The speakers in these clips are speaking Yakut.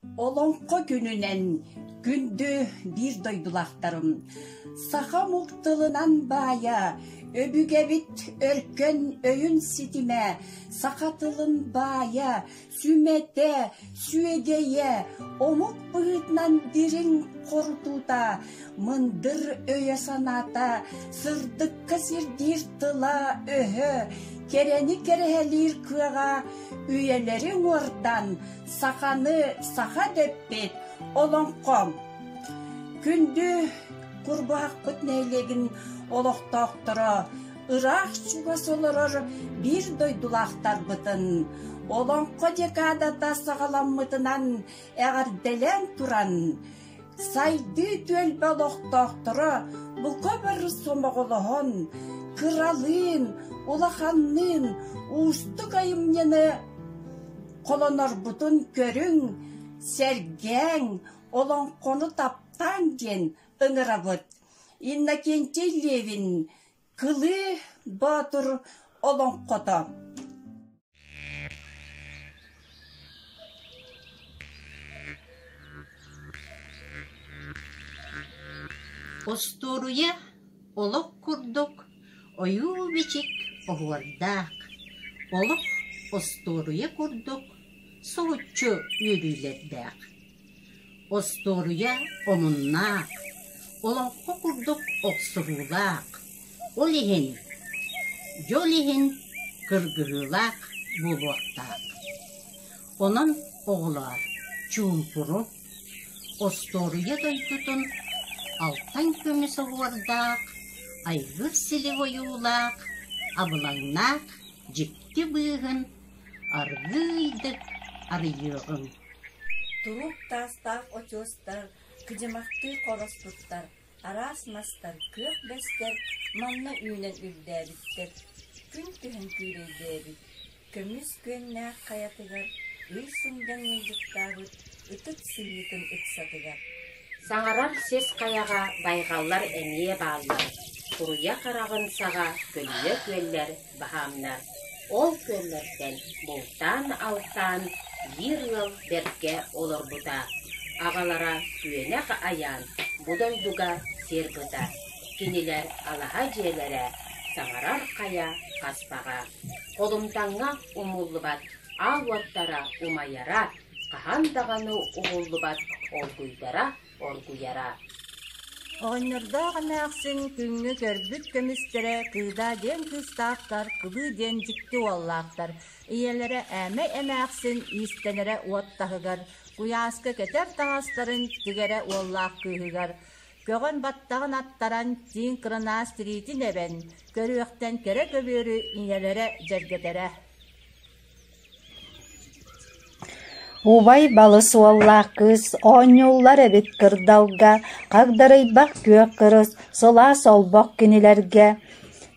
Олоҥхо күнүнэн күндү биир дойдулаахтарым, саха омук тылынан баайа, өбүгэбит өркөн өйүн ситимэ, саха тылын баайа, сүмэтэ, сүөгэйэ, омук быһыытынан дириҥ хорутуута, мындыр өйө-санаата, сырдыкка сирдиир тыла-өһө, кэрэни кэрэһэлиир кыаҕа үйэлэри уҥуордан Саханы саха дэппит олоҥхо. Күндү Курбуһахпыт нэһилиэгин олохтоохторо ыраах чугас олорор биир дойдулаахтарбытын Олоҥхо декадата саҕаламмытынан эҕэрдэлээн туран, Сайдыы түөлбэ олохтоохторо бука бары сомоҕолоһон, кыралыын, улаханныын уустук айымньыны Холонорбутун көрүҥ, сэргээҥ, олоҥхону таптааҥ диэн ыҥырабыт. Иннокентий Левин Кылыы Боотур олоҥхото Остуоруйа олох курдук ойуу-бичик оһуордаах, олох остуоруйа курдук соһуччу үөрүүлэрдээх. Остуоруйа омуннаах, олоҥхо курдук охсуһуулаах, ол иһин, дьол иһин кыргыһыылаах буолуохтаах. Онон оҕолоор, чуумпуру, Остуоруйа дойдутун алтан көмүс оһуордаах, айгыр силик ойуулаах, абылаҥнаах дьикти быыһын аргыыйдык арыйыаҕыҥ. Туруук таастаах очуостар, кыдьымахтыы хороспуттар, араас мастар, күөх бэстэр манна үүнэн үрдээбиттэр, күн түһэн күүрэйдээбит Көмүс күөннээх хайатыгар ый сылдьан ыалдьыттаабыт ытык сыһыытын ыксатыгар Саҥарар сис хайаҕа байҕаллар эмиэ бааллар, туруйа хараҕын саҕа көлүйэ күөллэр баһаамнар. Ол күөллэртэн бултаан-алтаан биир ыал бэркэ олорбута, аҕалара күөнэх айаан бу дойдуга сир быта, кинилэр алаһа дьиэлэрэ Саҥарар хайа хаспаҕа Холумтаҥҥа умуллубат аал уоттара умайара, хаһан даҕаны уһуллубат олгуйдара оргуйара. Оҕонньордоох эмээхсин күҥҥэ көрбүт көмүстэрэ Кыыдаа диэн кыыстаахтар, Кыбыы диэн дьикти уоллаахтар. Ийэлэрэ Ээмэй эмээхсин иистэнэрэ уот таһыгар, куйааска кэтэр таҥастарын тигэрэ уоллаах кыыһыгар. Көҕөн баттаҕын аттаран, тииҥ кырынаас тириитин эбэн, көрүөхтэн кэрэ көбүөрү ийэлэрэ дьэргэтэрэ. Убай балыс уоллаах кыыс оонньууллар эбит кырдалга, хагдарыйбах күөх кырыс, сылаас олбох кинилэргэ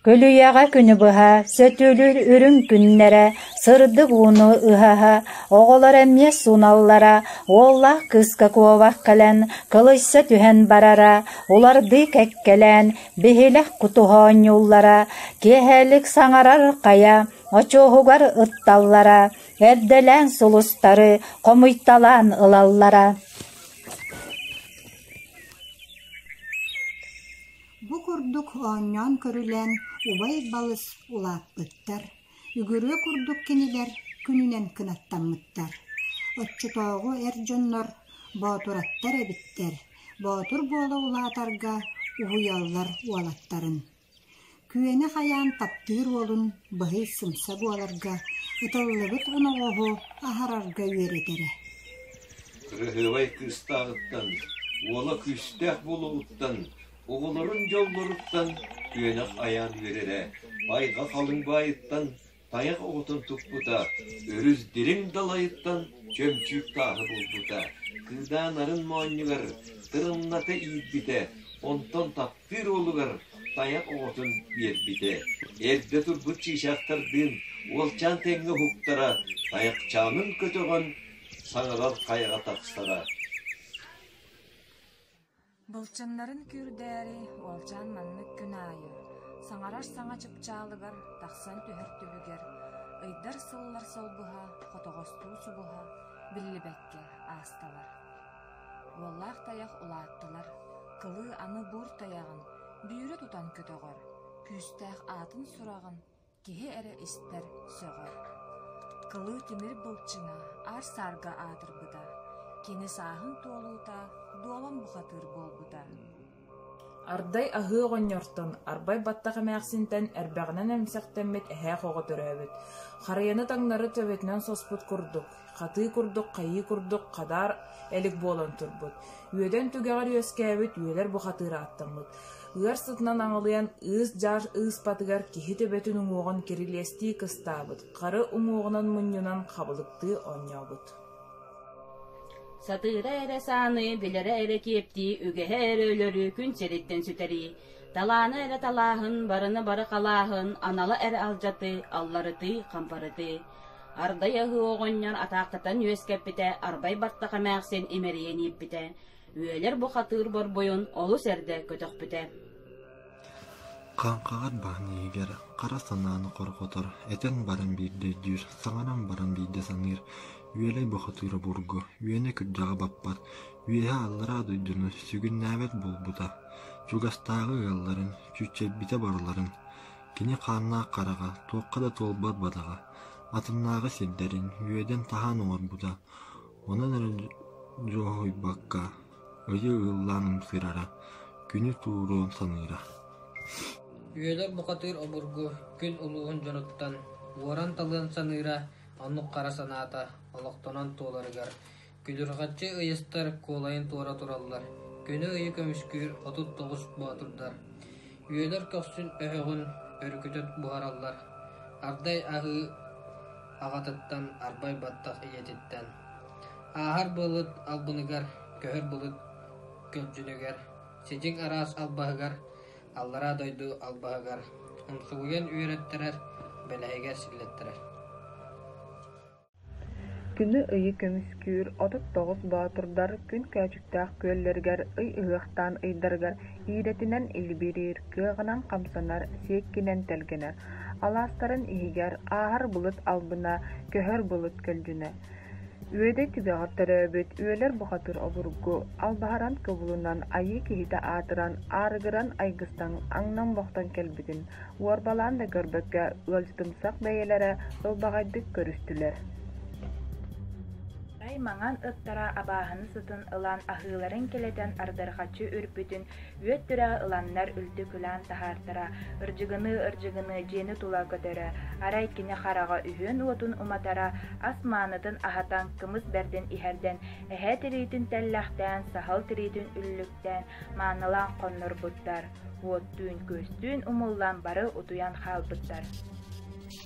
Көлүйэҕэ күнү быһа сөтүөлүүр үрүҥ күннэрэ, сырдык ууну ыһаһа, оҕолор эмиэ суналлара, уоллаах кыыска куобах кэлэн, кылыйса түһэн барара, улардыы кэккэлээн, биһилэх кутуһа оонньууллара, киэһэлик саҥарар хайа, очуоһугар ытталлара, эрдэлээн сулустары хомуйталаан ылаллара. Бу курдук оонньоон-көрүлээн убай-балыс улааппыттар, үгүрүө курдук кинилэр күнүнэн кынаттаммыттар. Оччотооҕу эр дьоннор боотураттар эбиттэр, боотур буола улаатарга уһуйаллар уолаттарын. Күөнэ хайаан таптыыр уолун быһый сымса буоларга, ытыллыбыт оноҕоһу аһарарга үөрэтэрэ. Кыраһыабай кыыстааҕыттан, уола күүстээх буолуоҕуттан, оҕолорун дьоллоруттан күөнэх айаан үөрэрэ, байҕа халыҥ баайыттан тайах оҕотун туппута, өрүс дириҥ далайыттан чөмчүүк тааһы булбута, кыыдаан арын моонньугар тырымната иирбитэ, онтон таптыыр уолугар тайах оҕотун биэрбитэ. Эрдэ турбут чыычаахтардыын уолчаан тэҥҥэ уһуктара, тайахчаанын көтөҕөн саҥарар хайаҕа тахсара. Былчыҥнарын күүрдээри уолчаан маннык күн аайы, саҥарар саҥа чыпчаалыгар тахсан түһэр түбүгэр, ыйдар-сыллар солбуһа, хотоҕостуу субуһа биллибэккэ ааспыттара. аастылар. Уоллаах тайах улааттылар, кылыы аны буур тайаҕын бүүрэ тутан көтөҕөр, күүстээх аатын сураҕын киһи эрэ истэр, сөҕөр. Кылыы тимир былчыҥа аар-саарга аатырбыта, кини сааһын туолуута дуолан бухатыыр буолбута. Ардай аһыы оҕонньортон, арбай баттах эмээхсинтэн эрбэҕинэн эмсэхтэммит эһээх оҕо төрөөбүт. Харыйаны таҥнары төбөтүнэн соспут курдук, хатыы курдук хайыы курдук хадаар элик буолан турбут. Үөдэн түгэҕэр үөскээбит үөлэр бухатыыр ааттаммыт. Ыар сытынан аҥылыйан ыыс-дьаар ыыспатыгар киһи төбөтүн уҥуоҕун кирилиэстии кыстаабыт, хары уҥуоҕунан мунньунан хабылыктыы оонньообут. Сатыыра эрэ сааны, билэрэ эрэ киэптии, үгэһэ эрэ өлөрүү, күн сириттэн сүтэрии. Талаана эрэ талааһын, барыны бары халааһын, анала эрэ алдьатыы, алларытыы, хампарытыы. Ардай аһыы оҕонньор атаахтатан үөскэппитэ, арбай баттах эмээхсин имэрийэн ииппитэ. Үөлэр бухатыыр борбуйун олус эрдэ көтөхпүтэ. Хаҥхаҕар баһын иһигэр хара санааны хорҕотор, этэн баран биирдэ өйдүүр, саҥаран баран биирдэ саныыр, үөлэй бухатыыра обургу, үөнэ-күрдьэҕэ баппат, үөһэ аллараа дойдуну сүгүннээбэт буолбута, чугастааҕы ыалларын, чүччэйбитэ барыларын, кини хааннаах хараҕа туохха да туолбат бадаҕа, атыннааҕы сирдэрин үөдэн-таһаан оҥорбута, онон эрэ дьуоһуйбакка ыйы ыыллаан ымсыырара, күнү тууруон саныыра. Үөлэр бухатыыр обургу күн улууһун дьонуттан уоран талыан саныыра, оннук хара санаата олохтонон туоларыгар күлүрҕэччи ыйыстар куолайын туора тураллар, күнү-ыйы көмүскүүр 39 боотурдар. Үөлэр көхсүн өһөҕүн өрүкүтэ буһараллар, ардай аһыы аҕатыттан, арбай баттах ийэтиттэн. Ааһар былыт албыныгар, көһөр былыт көлдьүнүгэр, сидьиҥ араас албаһыгар, аллараа дойду албаһыгар умсугуйан үөрэттэрэр, бэлэһигэр силлэттэрэр. Күнү-ыйы көмүскүүр 39 боотурдар күн көөчүктээх күөллэригэр ый ыһыахтаан ыйдарыгар иирэтинэн илбириир, кыаҕынан хамсанар, сиэккинэн тэлгэнэр. Алаастарын иһигэр ааһар былыт албына, көһөр былыт көлдьүнэ. Үөдэй түгэҕэр төрөөбүт үөлэр бухатыыр обургу, албаһыран кыбылынан айыы киһитэ аатыран, аарыгыран айгыстан аҥнан-бохтон кэлбитин, уорбалаан да көрбөккө ыалдьытымсах бэйэлэрэ ылбаҕайдык көрүстүлэр. Арай маҥан ыттара абааһыны сытын ылан аһыыларын кэлэтэн ардырҕаччы үрбүтүн үөт түрэҕи ыланнар үлтү күлээн таһаартара, ырдьыгыныы-ырдьыгыныы дьиэни тула көтөрө, арай кини хараҕа үһүөн уотун уматара, ас маанытын аһатан, кымыс бэрдин иһэрдэн, эһээ тириитин тэллэхтээн, саһыл тириитин үллүктээн, маанылаан хоннорбуттар. Уоттуун-күөстүүн умуллан бары утуйан хаалбыттар.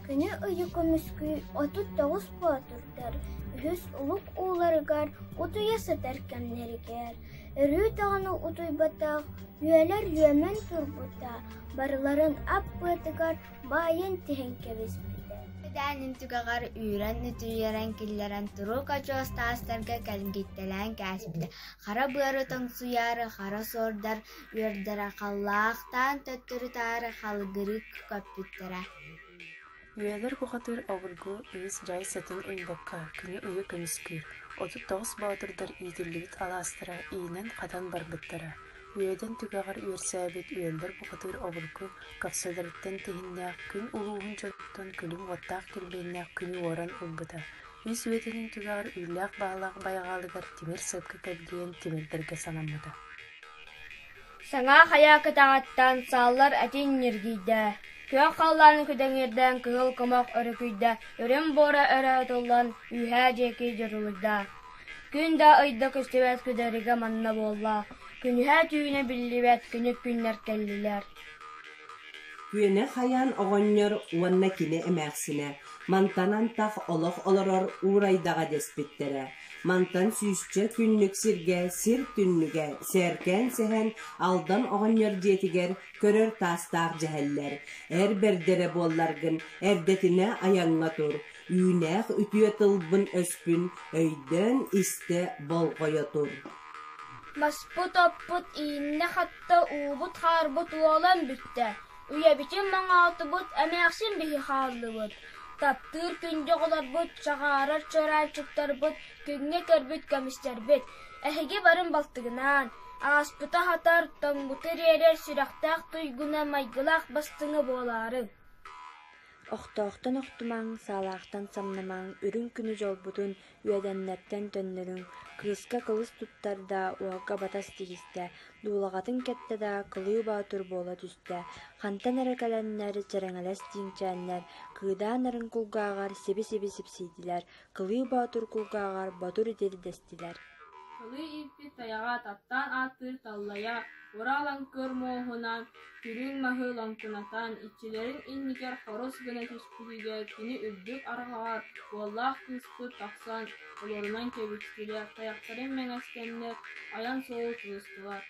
Күнү ыйы көмүскүү 39 боотурдар үһүс улук ууларыгар утуйа сытар кэмнэригэр өрүү даҕаны утуйбатах үөлэр үөмэн турбута, барыларын ап быатыгар баайан тиһэн кэбиспитэ. Үөдээнин түгэҕэр үүрэн-үтүйэрэн киллэрэн туруук очуос таастарга кэлгиттэлээн кээспитэ, хара быары тоҥсуйаары хара суордар үөрдэрэ халлаахтаан төттөрү-таары халыгырыы көппүттэрэ. Үөлэр бухатыыр обургу ыыс-дьай сытын уйбакка күнү-ыйы көмүскүүр, 39 боотурдар иитиллибит алаастара иинэн-хатан барбыттара. Үөдэн түгэҕэр үөрсээбит үөллэр бухатыыр обургу көхсүлэриттэн тиһиннээх күн улууһун дьонуттан күлүм уоттаах килбиэннээх күнү уоран ылбыта. Үс үөдэнин түгэҕэр үүлээх-баалаах байҕалыгар тимир сыапка кэлгийэн тимирдэргэ санаммыта. Саҥа хайа кэтэҕиттэн сааллар этиҥ ньиргийдэ, күөх халлааны күдэҥирдээн кыһыл кумах өрүкүйдэ, үрүҥ буора өрө ытыллан үөһээ диэки дьурулуйда. Күн да ый да көстүбэт күдэригэ манна буолла, күнүһэ түүнэ биллибэт күнүк күннэр кэллилэр. Күөнэх Хайаан оҕонньор уонна кини эмээхсинэ мантан антах олох олорор уурайдаҕа дэспиттэрэ. Мантан сүүсчэ күннүк сиргэ сир түннүгэ сээркээн сэһэн Алдан оҕонньор дьиэтигэр көрөр таастаах дьэһэллэр. Эр бэрдэрэ буолларгын эрдэтинэ айаҥҥа тур, үүнээх үтүө тылбын-өспүн өйдөөн истэ болҕойо тур. Маспыт-оппут ииннэ-хатта, уубут-хаарбыт уолан бүттэ, үйэбитин моҥоотубут, эмээхсин биһи хааллыбыт. Таптыыр күндү оҕолорбут, чаҕаарар чуораанчыктарбыт, күҥҥэ көрбүт көмүстэрбит! Эһиги барын балтыгынаан, ааспыты аһатар, тоҥмуту ириэрэр сүрэхтээх туйгуна майгылаах бастыҥа буолаарыҥ! Охтоохтон охтумаҥ, саалаахтан самнымаҥ, үрүҥ күнү дьолбутун үөдэннэртэн төннөрүҥ, кыыска кылыс туттарда, уолга батас тигистэ, дуулаҕатын кэттэ да, Кылыы Боотур буола түстэ, хантан эрэ кэлэннэр, чэрэҥэлэс тииҥчээннэр, кыыдаан нарын кулгааҕар сиби-сиби сипсийдилэр, Кылыы Боотур кулгааҕар ботур итир дэстилэр. Кылыы ииппит тайаҕа таптаан ааттыыр Таллайа Урал лаҥкыр муоһунан күрүҥ маһы лоҥкунатан, иччилэрин иннигэр хорус гына түспүтүгэр кини үрдүк арҕаҕар уоллаах кыыспыт тахсан олорунан кэбистилэр, тайахтарын мэҥэстэннэр айан суолу тутустулар.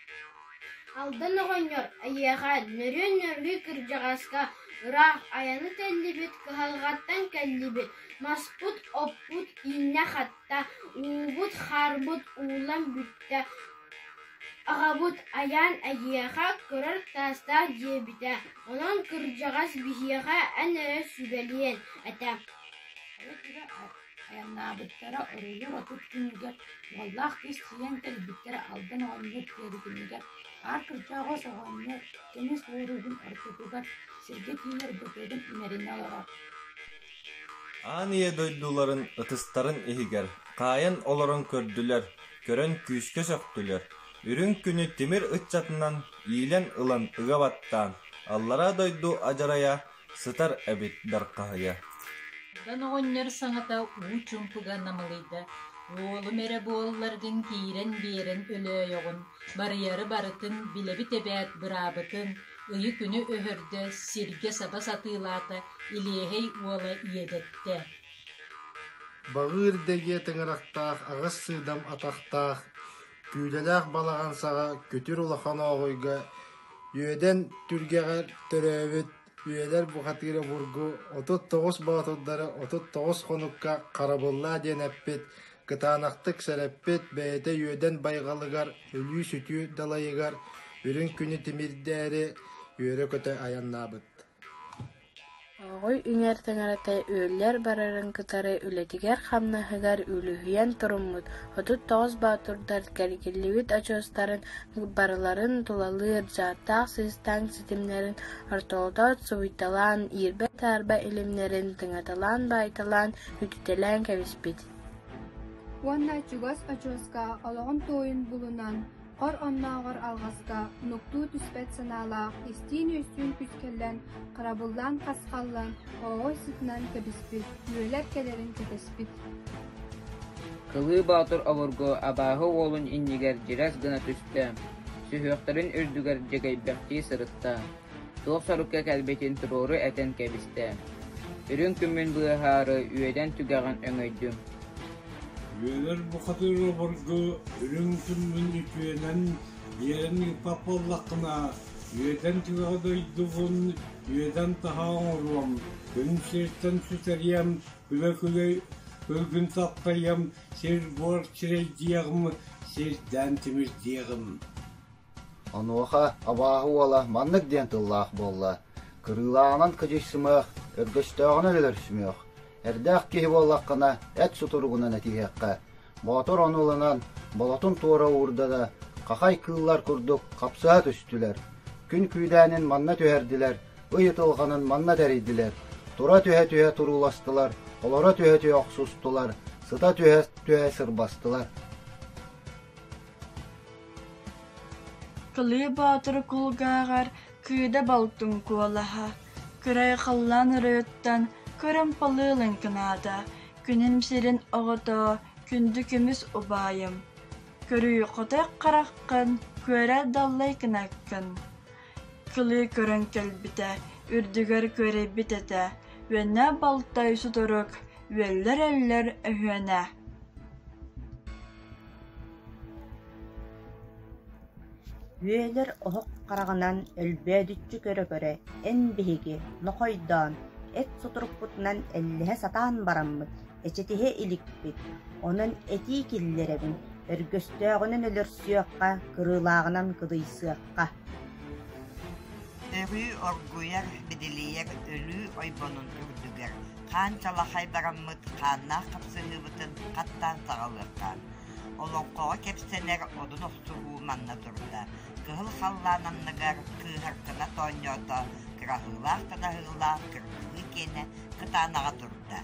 Алдан оҕонньор эйиэхэ нөрүөн нөргүй кырдьаҕаска ыраах айаны тэллибит, кыһалҕаттан кэллибит, маспыт, оппут ииннэ хатта, уубут, хаарбыт ууллан бүттэ, Аҕабыт айаан эйиэхэ көрөр таастаах диэбитэ, онон кырдьаҕас биһиэхэ эн эрэ сүбэлиэн этэ Хайа түбэ айаннаабыттара оройуор 30 күнүгэр уоллаах кыыс тиийэн кэлбиттэрэ Алдан оҕонньор тиэргэнигэр аар кырдьаҕас оҕонньор көмүс уоругун ортотугар сиргэ тиийэр бөтүөгүн имэринэ олорор. Аан ийэ дойдуларын ытыстарын иһигэр хаайан олорон көрдүлэр, көрөн күүскэ сөхтүлэр, үрүҥ күнү тимир ыччатынан иилэн ылан ыга баттаан, аллараа дойду адьарайа сытар эбит дархаһыйа. Алдан оҕонньор саҥата уу чуумпуга намылыйда: «Уолум эрэ буолларгын киирэн биэрэн өлөөйөҕүн, барыйары барытын билэбит эбээт быраабытын, ыйы-күнү өһөрдө, сиргэ саба сатыылаата, илиэһэй уола иэдэттэ» Баҕыыр дэгиэ тыҥырахтаах, аҕыс сыыдам атахтаах, күүлэлээх балаҕан саҕа күтүр улахан ооҕуйга үөдэн түргэҕэр төрөөбүт үйэлэр бухатыыр обургу 39 боотурдары 39 хонукка харабыллаа диэн эппит, кытаанахтык сэрэппит, бэйэтэ үөдэн байҕалыгар, өлүү-сүтүү далайыгар үрүҥ күнү тимирдээри үөрэ-көтө айаннаабыт. Ооҕуй үҥэр таҥарата үөллэр барарын кытары үлэтигэр-хамнаһыгар үлүһүйэн туруммут, 39 боотурдар кэргиллибит очуостарын барыларын тулалыыр дьааттаах сыыстаах ситимнэрин ортолото субуйталаан, иирбэ-таарба илимнэрин тыҥаталаан баайталаан, үтүтэлээн кэбиспит. Уонна чугас очуоска олоҕун туойун булунан, хор оннооҕор алҕаска нуктуу түспэт санаалаах истиин-үөстүүн күскэллэн, харабыллаан хасхаллан, ооҕуй сытынан кэбиспит, үөлэр кэлэрин кэтэспит. Кылыы Боотур обургу абааһы уолун иннигэр дьирэс гына түстэ, сүһүөхтэрин үрдүгэр дьэгэйбэхтии сырытта, туох сорукка кэлбитин туруору этэн кэбистэ: «Үрүҥ күммүн быыһаары үөдэн түгэҕин өҥөйдүм» Үөлэр бухатыыр обургу үрүҥ күммүн үтүөнэн биэрэн ыыппат буоллаххына, үөдэн түгэҕэ дойдубун үөдэн таһаа оҥоруом, күн сиртэн сүтэриэм, күлэ-күлэ өлгүн таптайыам, сир-буор сирэйдиэҕим, сирдээн тимирдиэҕим. Онуоха абааһы уола маннык диэн тыллаах буолла: «Кырыылааҕынан кыдьыйсымыах, өргөстөөҕүнэн өлөрсүмүөх, эрдээх киһи буоллаххына эт сутуругунан этиһиэххэ». Боотур ону ылынан, болотун туора уурда да, хахай кыыллар курдук хапсыһа түстүлэр. Күн күүдээнин манна түһэрдилэр, ый ытылҕанын манна тэрийдилэр. Тура түһэ-түһэ турууластылар, олоро түһэ-түһэ охсустулар, сыта түһэ-түһэ сырбастылар. Кылыы Боотур кулгааҕар кыыда балтын куолаһа, кырай халлаан оройуттан кырымпалыы лыҥкынаата, күнүм сирин оҕото, күндү көмүс убаайым, көрүүй хотой хараххын, күөрэ даллай гынаккын Кылыы көрөн кэлбитэ, үрдүгэр күөрэйбит этэ, үөннээх балтай сутурук, үөллэр-өллөр өһүөнэ Үөлэр оһох хараҕынан өлбөөдүччү көрө-көрө эн биһиги нохойдоон, эт сутурукпутунан эллэһэ сатаан бараммыт, эчэтиһэ иликпит, онон этии киллэрэбин, өргөстөөҕүнэн өлөрсүөххэ, кырыылааҕынан кыдыйсыахха Өрүү оргуйар, бидилийэр өлүү ойбонун үрдүгэр. Хаан чалахай бараммыт хааннаах хапсыһыыбытын хаттаан саҕалыахха. Олоҥхоҕо кэпсэнэр одун охсуһуу манна турда. Кыһыл халлаан анныгар кыыһаркына тоонньоото, кыраһыылаах-танаһыылаах кыргыһыы киэнэ кытаанаҕа турда.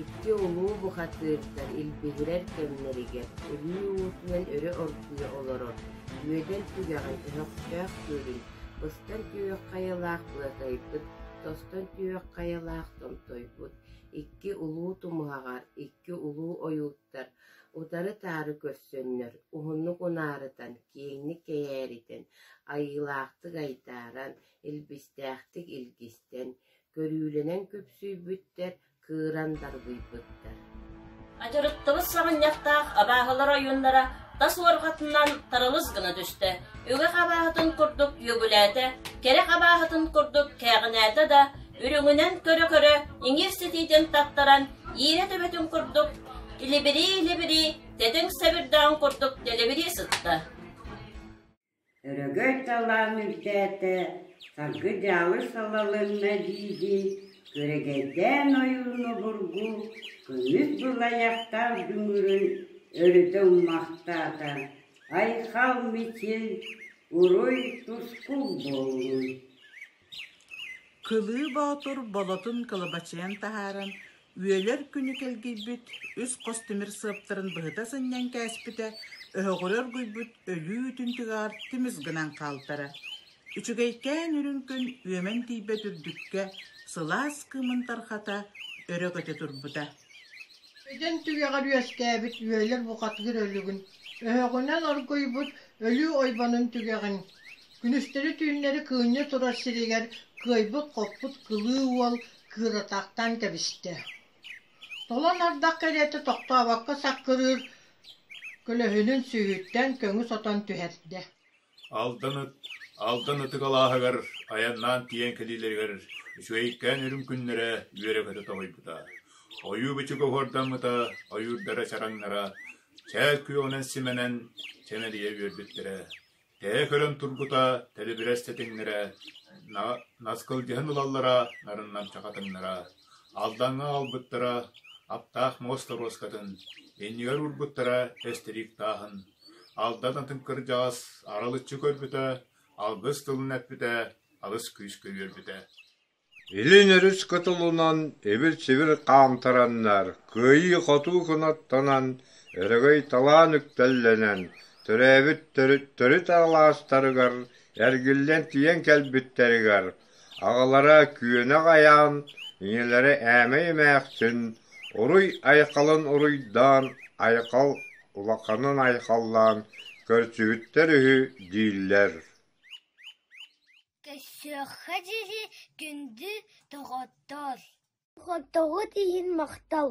Икки улуу бухатыырдар илбиһирэр кэмнэригэр өлүү уутунан өрө оргуйа олорор үөдэн түгэҕин өһөхтөөх күөлүн быстан түһүөх хайалаах быатайбыт, тостон түһүөх хайалаах томтойбут икки улуу тумуһаҕар икки улуу ойууттар утары-таары көрсөннөр, уһуннук унаарытан, киэҥник кэйээритэн, айыылаахтык айдааран, илбистээхтик илгистэн, көрүүлэнэн күпсүйбүттэр, кыыран дарбыйбыттар. Адьырыттыбыт саҕынньахтаах абааһылар ойууннара тас уорҕатынан тарылыс гына түстэ, үгэх абааһытын курдук үөгүлээтэ, кэрэх абааһытын курдук кээҕинээтэ да, үрүҥүнэн көрө-көрө иҥиир ситиитин таттаран, иирэ төбөтүн курдук илибирии-илибирии, тэтиҥ сэбирдэҕин курдук дэлибирии сытта. Өрөгөй талаан үрдээтэ, саргы-дьаалы салалынна дии-дии, күөрэгэйдээн ойууну обургу, көмүс былайахтаах дүҥүрүн өрүтэ уммахтаата, айхал-мичил, уруй-тускул буоллун. Кылыы Боотур болотун кылабачыйан таһааран, үөлэр күнү кэлгийбит, үс хос тимир сыаптарын быһыта сынньан кээспитэ, өһөҕүрэ оргуйбут өлүү үүтүн түгэҕэр тимис гынан хаалтара. Үчүгэйкээн үрүҥ күн үөмэн тиийбэт үрдүккэ сылаас кыымын тархата өрө көтө турбута. Эдэн түгэҕэр үөскээбит үөлэр бухатыыр өлүгүн, өһөҕүнэн оргуйбут өлүү ойбонун түгэҕин, күнүстэри-түүннэри кыынньа турар сиригэр кыайбыт-хоппут кылыы уол кыыратаахтаан кэбистэ. Толон ардах кэриэтэ тохтообокко саккырыыр көлөһүнүн сүүһүттэн көҥү сотон түһэрдэ. Алдан ыт Алдан ытык алааһыгар айаннаан тиийэн кэлиилэригэр үчүгэйкээн үрүҥ күннэрэ үөрэ-көтө тоһуйбута. Ойуу-бичик оһуордаммыта, ойуурдара чараҥнара чээл күөҕүнэн симэнэн чэмэлийэ үөрбүттэрэ. Тэһэ көрөн турбута, тэлибирэс тэтиҥнэрэ, наскылдьыһан ылаллара, нарыннан чахатыҥнара. Алдаҥҥа аҕалбыттара, аптаах муос торуоскатын, иннигэр уурбуттара эстириик тааһын. Алдан атын кырдьаҕас аралыччы көрбүтэ, алгыс тылын эппитэ, алыс күүскэ үөрбүтэ. Илин өрүс кытылынан ибир-сибир хаамтараннар, кыайыы-хотуу кынаттанан, өрөгөй-талаан үктэллэнэн, төрөөбүт төрүт төрүт алаастарыгар эргиллэн тиийэн кэлбиттэригэр, аҕалара Күөнэх Айаан, ийэлэрэ Ээмэй эмээхсин уруй айхалын уруйдаан, айхал улаханын айхаллаан көрсүбүттэр үһү дииллэр. Көрсүөххэ диэри күндү доҕоттоор! Хотоҕут иһин махтал!